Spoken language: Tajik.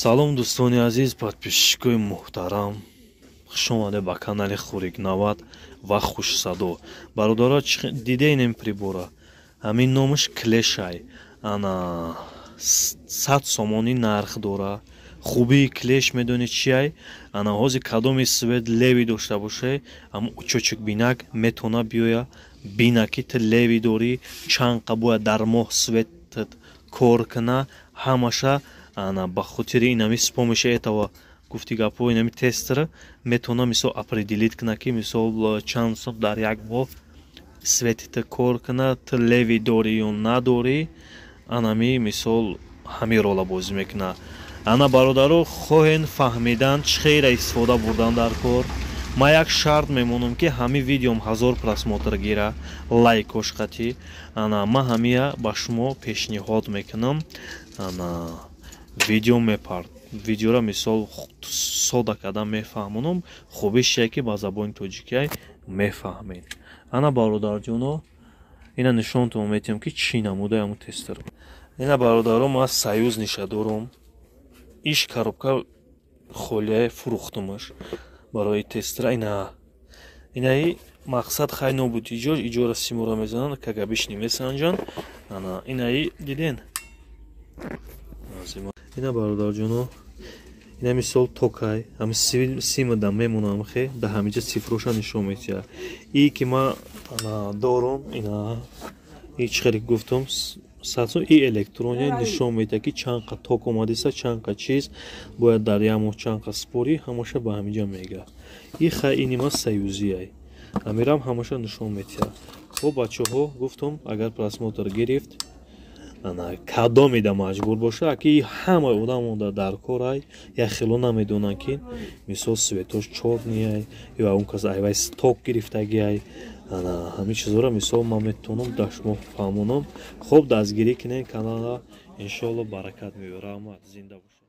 Салом, дӯстони азиз, подписчикои муҳтарам, хушомадед ба канали Хурик 90 ва Хушсадо. Бародаро, дидем ин прибора, ҳамин номаш клешай. Ана 100 сомонӣ нарх дора. Хубии клеш медонед чиай? Ана ҳозир кадоми свет левый дошта боше, ҳам учётчик бинак метавона биёя бина, ки ту левый дорӣ, чанд қа бояд дар моҳ светат кор куна, ҳамаша. Ана ба хотири инами с помощи этого, гуфти гапҳо, инами тестера метавона, мисол, определить куна, ки, мисол, чанд сом дар як моҳ светита кор куна, ту левый дорӣ ё надорӣ. Анами, мисол, ҳамин рола бозӣ мекунад. Ана, бародаро, хоҳен фаҳмидан, чӣ хела истифода бурдан дар кор? Ман як шарт мемонам, ки ҳамин видеом 1000 просмотр гира, лайкош қатӣ. Ана ман ҳамия ба шумо пешниҳод мекунам. Ана видео мепард, видеоро, мисол, сода карда мефаҳмонам. Хубиш чие, ки ба забони тоҷикиай мефаҳмед. Ана, бародарҷоно, ина нишонтон метиҳам, ки чӣ намудаи ҳамун тестер. Ина, бародаро, ман союзныйша дорум. Иш коробка холияе, фурӯхтумаш барои тестера. Ина инаи мақсад хай нобуд, иҷо иҷора симора мезананд, кагабишни месанҷанд. Ана инаи диден. Ина, бародарҷоно, ина, мисол, токай ҳами симада мемонам, хе да ҳамиҷа цифроша нишон метиҳад. И ки ман дорум, ина и чӣ хеле гуфтум, сатсо и электрония нишон медиҳад, ки чанд қа ток омадиса, чанд қа чиз бояд дар як моҳ, чанд қа спорӣ, ҳамаша ба ҳамиҷа мега. И хай инима союзияй, ҳамирам ҳамаша нишон метиҳад. Хоб, бачаҳо, гуфтум, агар просмотр гирифт, кадомида маҷбур боша, ки ҳама одам монда дар корай, як хело намедонанд, ки, мисол, светош чёрныйай ё он кас айвай ток гирифтагиай. Ҳамин чизҳоро, мисол, ман метавонам дар шумо фаҳмонам. Хоб, дастгирӣ кунед канала, иншоалло, баракат меёрад. Раҳмат, зинда бошед.